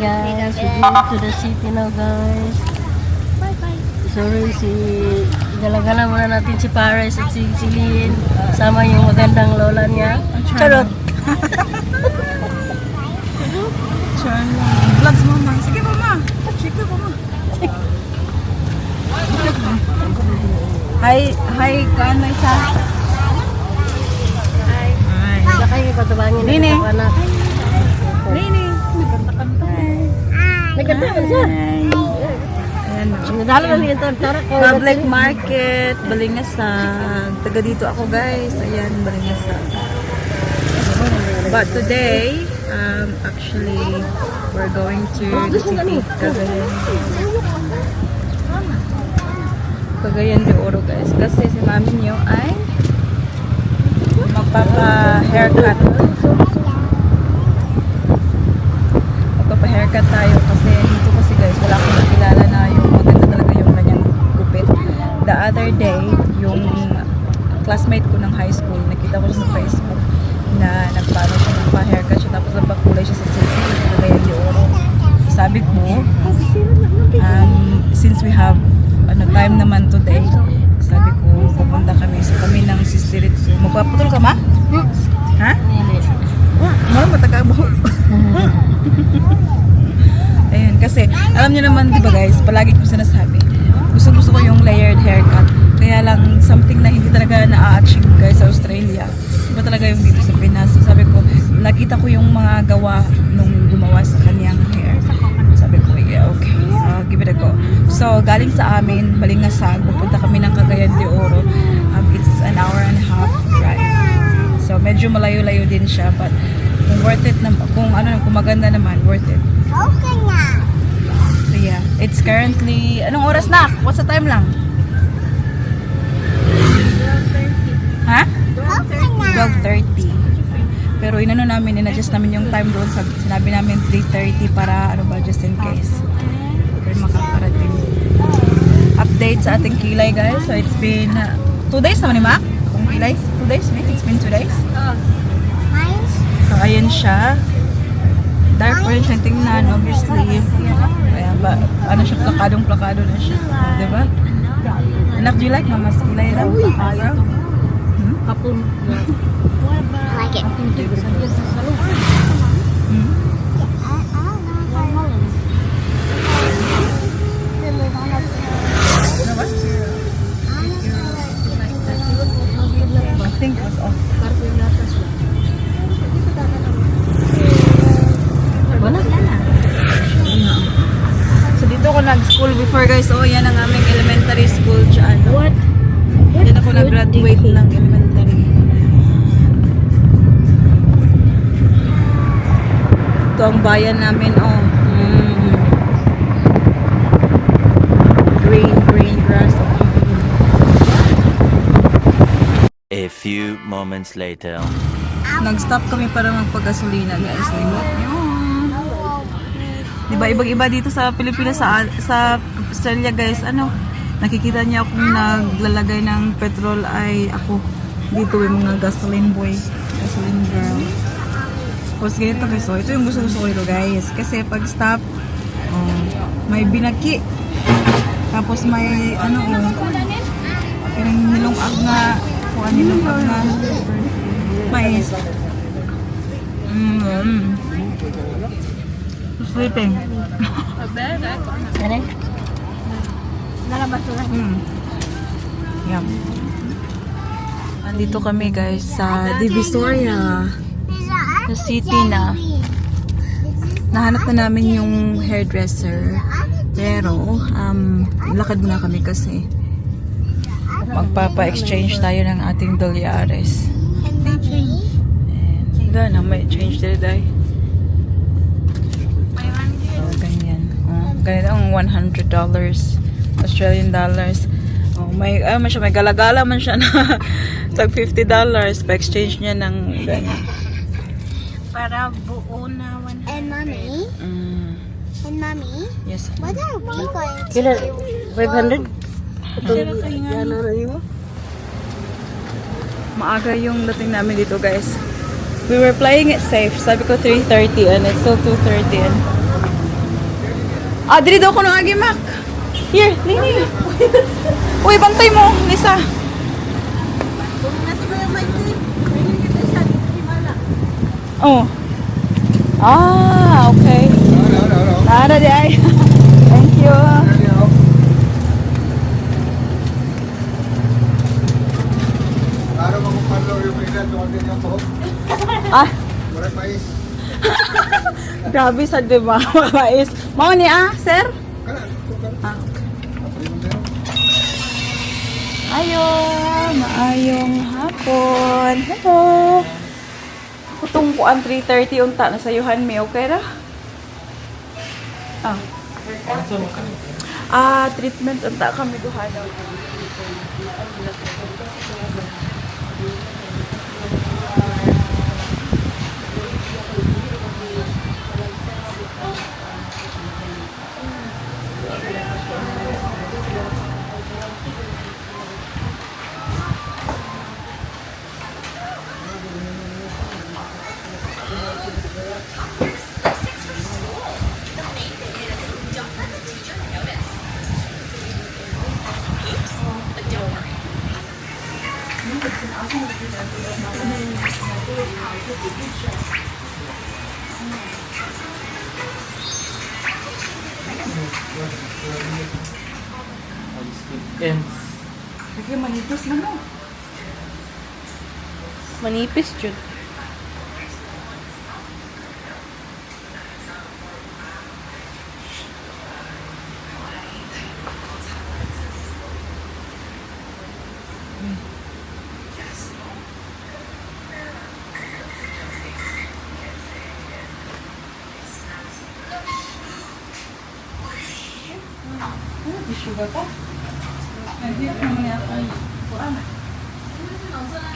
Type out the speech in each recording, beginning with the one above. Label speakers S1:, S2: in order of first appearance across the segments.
S1: Guys, we go to the city now, guys.
S2: Bye-bye.
S1: Sorry, si galagala muna natin si Paris at si Celine. Sama yung magandang lola niya. Charot!
S3: Char lang. Vlogs, mama. Sige, mama. Chika, mama. Hi, hi, kanay sa.
S1: Hi.
S3: Hi.
S1: Wala kayo patabangin
S3: Nini.
S1: ng anak.
S3: Nini. Nagkanta-kanta.
S1: Nagkanta man siya.
S3: Ayan o.
S1: Nadala na niya ang tara ko.
S3: Public market, Balingasag. Taga dito ako, guys. Ayan, Balingasag. But today, actually, we're going to the city, Cagayan. Cagayan de Oro, guys. Kasi si mami niyo ay magpapa-haircut. Magpapa-haircut tayo kasi dito kasi, guys, wala akong nakilala na yung maganda talaga yung kanyang gupit. The other day, yung classmate ko ng high school, nakita ko siya sa Facebook na nagpaano siya, nagpa-haircut siya, tapos nagpakulay siya sa city, sa Cagayan de Oro. Sabi ko, since we have ano time naman today, sabi ko, pupunta kami. So kami ng sister ko. Magpaputol ka, ma? Ha?
S1: Nini.
S3: Mara matagabaw. Ayun, kasi alam niyo naman, di ba guys, palagi ko sinasabi, gusto gusto ko yung layered haircut. Kaya lang, something na hindi talaga na-achieve, guys, sa Australia. Iba talaga yung dito sa Pinas. So, sabi ko, nakita ko yung mga gawa nung gumawa sa kanyang hair. Sabi ko, "Yeah, okay, I'll give it a go." So, galing sa amin, Balingasag, pupunta kami ng Cagayan de Oro. It's an hour and a half drive. So, medyo malayo-layo din siya, but kung worth it, na, kung ano, kung maganda naman, worth it.
S2: Okay na.
S3: So, yeah. It's currently, anong oras na? What's the time lang? Ha?
S2: Okay na.
S3: 12:30. Pero inano namin, in-adjust namin yung time doon. Sinabi namin 3:30 para ano ba, just in case. Pero makakarating. Update sa ating kilay, guys. So it's been 2 days naman ni Mac? Kung kilay? 2 days, mate? It's been 2 days. So ayan siya. Dark pa rin siyang tingnan, obviously. Ayan ba, ano siya, plakadong plakado na siya. Diba? Anak, do you like mama's kilay lang? Eyebrow? Hmm?
S1: Kapun.
S2: I like it. I don't know if I to live on a
S3: Ano ba? I think it was off.
S1: Wala.
S3: So dito ako nag-school before, guys. Oh, yan ang aming elementary school dyan.
S1: What?
S3: Yan ako nag-graduate ng elementary. Ito ang bayan namin, oh. Green, green grass.
S4: A few moments later.
S3: Nag-stop kami para magpagasolina, guys. Tingnan nyo. Di ba ibang-iba dito sa Pilipinas, sa Australia, guys, ano? Nakikita niya akong naglalagay ng petrol ay ako. Dito yung mga gasoline boy, gasoline girl. Tapos ganito, guys, oh, ito yung gusto-gusto ko dito, guys. Kasi pag stop, oh, may binaki. Tapos may ano oh, kanang nilungag nga, kung ano nilungag nga mais. Sleeping.
S1: Ano?
S3: Yum. Andito kami, guys, sa Divisoria. Sa city na. Nahanap na namin yung hairdresser. Pero, lakad muna kami kasi magpapa-exchange tayo ng ating dolyares.
S2: And mommy,
S3: And, wala na, may change dito dahil. Oh, ganyan. Oh, ganito ang $100 Australian dollars. Oh, may ah, man siya, may galagala man siya na tag $50 pa-exchange niya ng ganyan.
S5: Para buo na 100.
S2: And mommy, and mommy,
S3: Yes.
S2: what are we going to
S1: Kailan?
S2: do?
S1: 500? Ito, yan na mo?
S3: Maaga yung dating namin dito, guys. We were playing it safe. Sabi ko 3:30 and it's still 2:30 and Ah, dili daw ko nang agi, Mac. Here, Nini. Uy, bantay mo, Lisa. Oh. Ah, okay. Nara di ay. Thank you.
S6: Araw ako palo yung ina, doon din yung buhok.
S3: Ah,
S6: Murag mais.
S3: grabe sa diba? Mais. Mao ni ah, sir?
S6: Kana, ito ka.
S3: Ah, okay.
S6: Apri mo tayo.
S3: Ayo, maayong hapon. Hello. Kutong kuan 3:30 unta na sayuhan mi, okay ra? Ah. Ah, treatment unta kami duha daw.
S7: Ends.
S3: Sige, manipis na mo.
S1: Manipis, Jud.
S3: Ano, tissue ba to? Hindi ko naman yata yung kuan.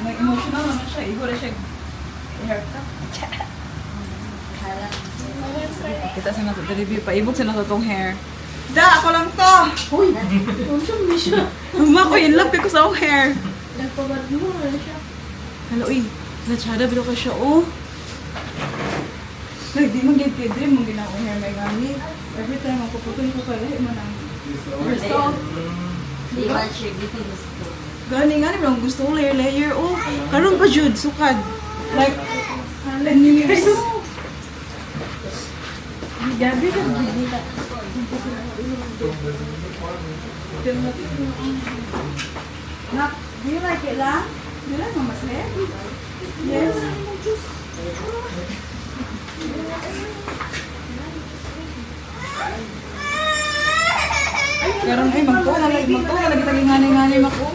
S3: May emotional naman siya. Igo na siya haircut. Kita sa nato the review. Paibog sa nato tong hair. Da, ako lang to! Uy!
S1: Siya.
S3: Uma ko in love ko sa akong hair.
S1: Nagpabad mo na siya.
S3: Hello, uy. Nachada, bilo ka siya, oh. Like, di man gid kay dream mong ginako hair may gani. Every time ako putol ko kay man ang result.
S1: Di ba siya gusto?
S3: Gani nga ni gusto ko layer layer oh. Karon pa jud sukad. Like 10 years.
S1: Gabi ka dito.
S3: Nak, do you like it lang? Do you like mama's hair? Yes. Karon ay magtuo na lagi magtuo na lagi tagi ngani-ngani mako.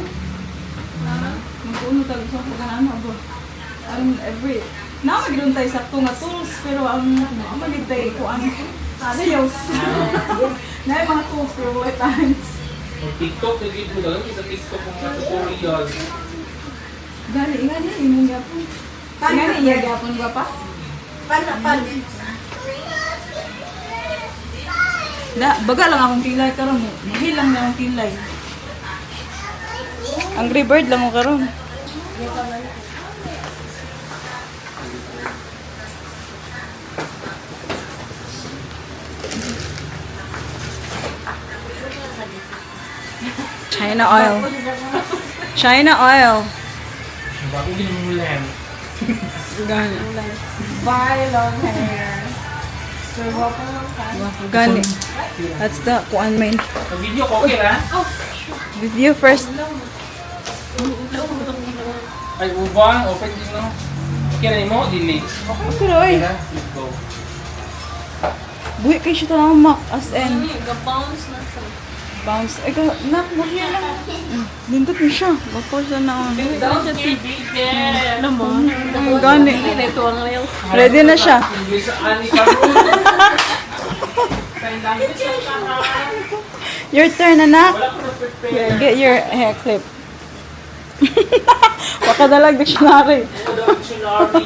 S3: Magtuo na tagi sa kanan ba. Ang every na magdun tayo sakto nga tools pero ang magid tayo kuan sales. Na mga tools pero wala times.
S7: Ang TikTok, nagigit mo na lang. Sa TikTok kung mga tutorial.
S3: Gani, ngani imong gyapon. Ngani iya gyapon ba pa?
S5: Pana, pan.
S3: Da, baga lang akong kilay karon mo. Mahil lang na akong kilay. Angry Bird lang ko karon. China oil. China oil.
S7: Bago ginumulan.
S3: Gani.
S5: Bye, long hair.
S3: Gani. That's the kuan main.
S7: Ang video ko, okay na?
S3: Video first.
S7: Ay, uban, open din no? Okay na mo, delete.
S3: Okay, oy.
S7: Okay na, let's go.
S3: Buhi kay siya tanang mak as in.
S1: Ga-bounce na siya.
S3: Bounce. Ay, ka, nak, buhi lang. Nindot mo siya. Bako siya na.
S7: Sit down here, baby.
S1: Alam mo?
S3: Gani.
S1: Ito ang layo.
S3: Ready na siya.
S7: English sa ani karon. Sign language siya ka.
S3: Your turn, anak.
S7: Wala ko na-prepare.
S3: Yeah, get your hair clip. Baka dalag dictionary.
S7: Wala dictionary.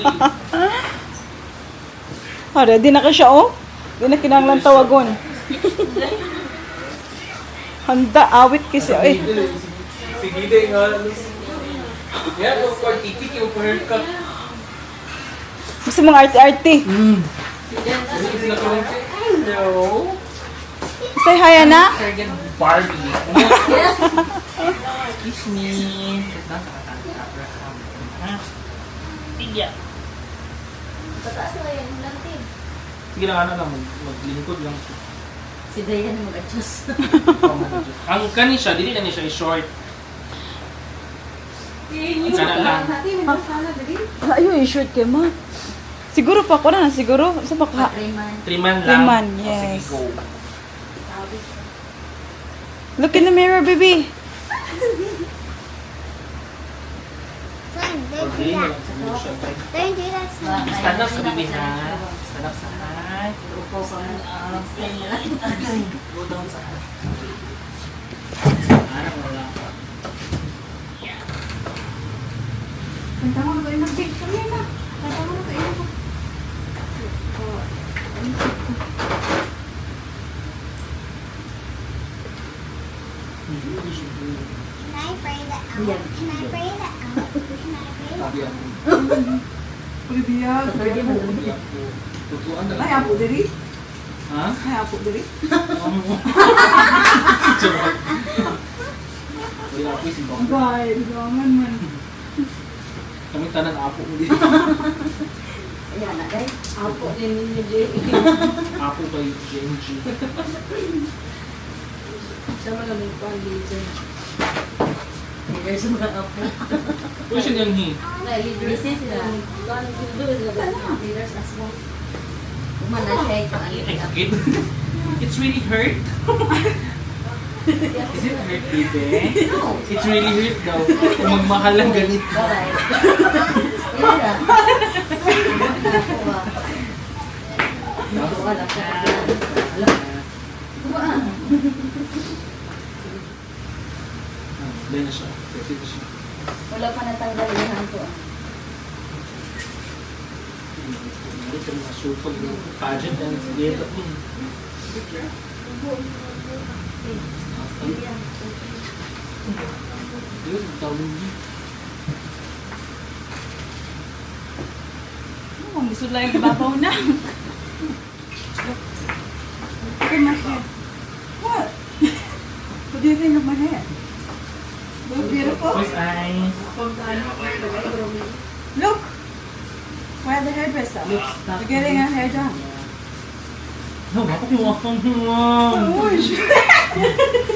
S3: Ah, ready na ka siya, oh. Di na kinahanglan tawagon. Handa, awit kasi. Ay,
S7: Sige din nga. Yeah, of course, titik yung haircut.
S3: gusto mong arte-arte.
S7: Sige sila karon. Hello.
S3: Say hi, anak.
S7: Sergeant Barbie. Excuse me. Tigya.
S1: Pataas na yan, lantin.
S7: Sige lang, ano lang, maglingkod lang.
S1: Si Dayan mag-adjust.
S7: Ang kani siya, dili lang ni siya i-short. Sana lang.
S3: Ayun, i-short kay ma. Siguro pa ko na, siguro. Sa baka.
S1: Rayman.
S7: 3 man lang.
S3: 3 man,
S7: O, sige,
S3: yes.
S7: go.
S3: Look in the mirror, baby.
S2: Son, don't do
S7: Okay,
S2: that.
S7: lang siguro siya.
S2: Don't do that, son.
S7: Stand up sa bibi ha. Stand up sa ha.
S1: Upo ka.
S7: Go down sa ha. Ano wala.
S2: Can I braid it out? Can I braid it out? Can I braid it
S7: Sabi
S2: out?
S7: ako.
S3: Olivia,
S7: Sabi ako. Tutuan na
S3: Ay,
S7: lang.
S3: apo diri.
S7: Ha?
S3: Ay, apo diri.
S7: Charot. Wala ako si Bong.
S3: Guys, gangan man.
S7: Kami tanan apo mo dito.
S1: Ayan na, guys. Apo din ninyo, Jay.
S7: Apo kay Genji.
S1: Siya mga may pang leader. Leader sa mga apo.
S7: Uy, siya niyang hi.
S1: Busy sila. Leaders as well. Umana siya ito.
S7: Ay, sakit. It's really hurt. Is it hurt, baby?
S1: No.
S7: It's really hurt daw. Kung magmahal lang ganito.
S1: Bye-bye. Wala ka.
S7: Dahil na siya. Sexy na siya.
S1: Wala pa natanggal yung hanto.
S7: Ito mga supag yung pageant and it's dito. Yun, tawag niya.
S3: Oh, ang gusto lang yung ibabaw na. Look at my hair. What? What do you think of my hair? Look beautiful.
S7: Close eyes.
S3: Look! Where the hairdresser? We're getting our hair done.
S7: No, bakit yung akong mom?
S3: Uy!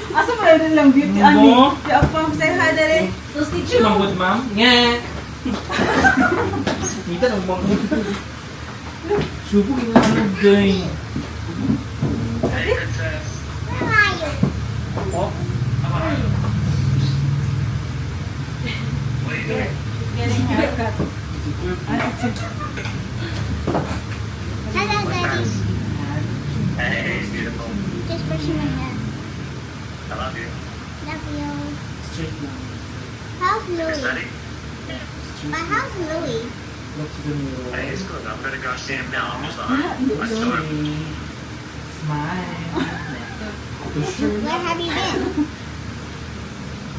S3: Asa pa rin lang beauty?
S7: Ano?
S3: Ani? Di ako say hi, dali.
S1: Tapos ni
S7: Siya manggod, ma'am? Nga! Nita nang manggod. Subok yung ano, day.
S2: Where are you?
S7: Oh,
S3: Getting haircut.
S2: Hello, Daddy.
S8: Hey, beautiful.
S2: Just brushing my hair.
S8: I love you.
S2: Love you.
S7: straight lang.
S2: How's Louie?
S8: Study?
S2: But how's Louie?
S7: Look to the mirror.
S8: Hey, it's good. I'm gonna go see him now. I'm sorry. I saw him.
S7: Smile.
S2: Where have you been?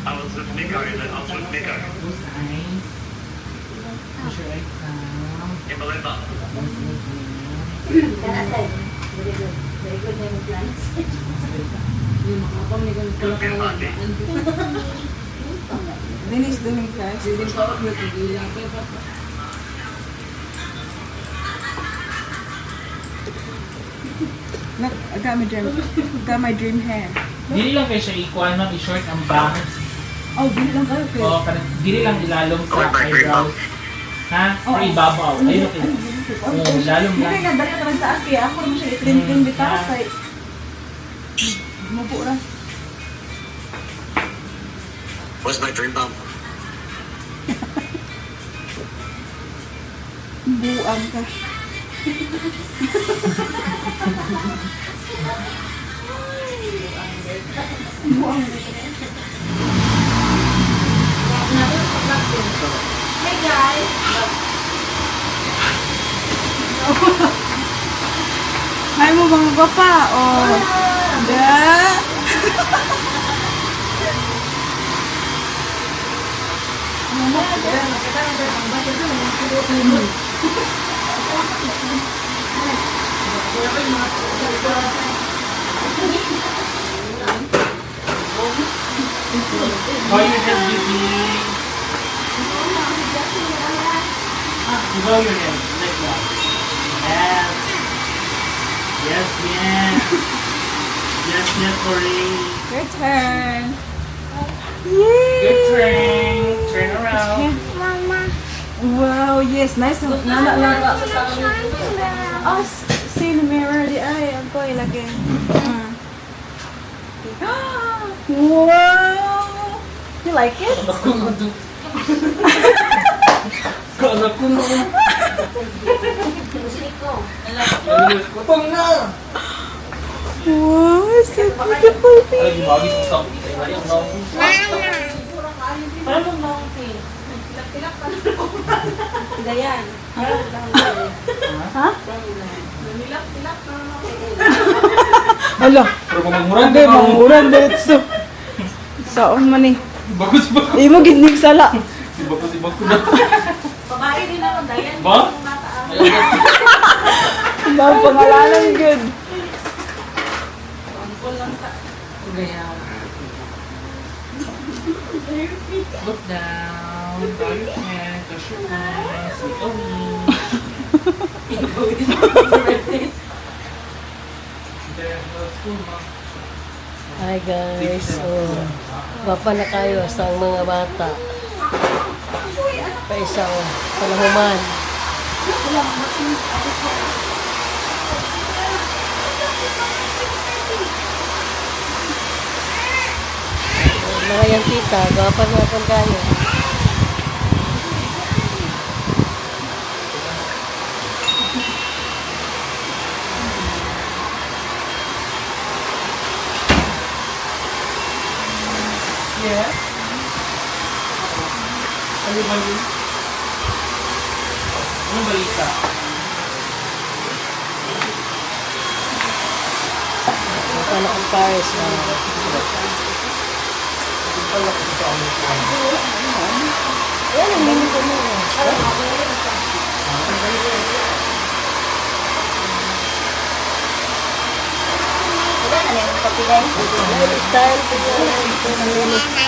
S8: I was with Nico. I was with Nico.
S7: Close eyes. Close your eyes now.
S8: In Malimba.
S7: Close, close, close.
S1: Very good. Very good na yung plans.
S8: Good party.
S3: Then he's doing fast. Look, I got my dream. Got my dream hair.
S7: Dili lang kayo siya ikuan ma'am, i-short ang bangs.
S3: Oh, dili lang kayo. Phil.
S7: O, parang dili lang ilalom sa eyebrows. Ha? Or ibabaw. Ayun, okay. Oo, lalom
S3: Hindi
S7: lang.
S3: nga, dali ka naman taas kaya ako naman siya i-trim-trim bitaw
S7: Ah.
S3: kay Mubo ra.
S8: What's my dream bump?
S3: Buang ka. Buang.
S5: Hey guys!
S3: Hi mo mga gwapa. Oh. Da.
S7: Bow your head, baby. You bow your head like that. Yes. Yes, yes. Yes, yes, Cory.
S3: Your turn.
S7: Good turn. Turn around.
S2: Mama.
S3: Wow, yes. Nice. Nana lang. Oh, see in the mirror. Di ay, ang ko ilagay. Wow! You like it?
S7: Ako nga do. Kala ko na. Kutong na!
S3: Wow, so beautiful,
S7: Ay,
S3: baby.
S7: bagay sa sa
S1: Parang mong mountain. Dayan.
S3: Ha? Hala.
S7: Pero kung magmurang
S3: Hindi, manguran diretso. Saon man eh.
S7: Bagus bagus.
S3: Imo gid sala.
S7: Bagus bagus na.
S5: Babae din ako, Dayan.
S7: Ba?
S3: Ba pangalanan gud.
S7: Look down. Bow your head. Close your eyes. Make a wish. There, let's go, ma.
S1: Hi guys. So, bapa na kayo sa mga bata. Paisa o. Palahuman. Mga yan tita, gwapa na akong kayo.
S7: Yeah. Ano ba yun? Anong balita?
S1: Gwapa na akong Paris. Ah. Ayan, ang mini ko mo. Style ko yun.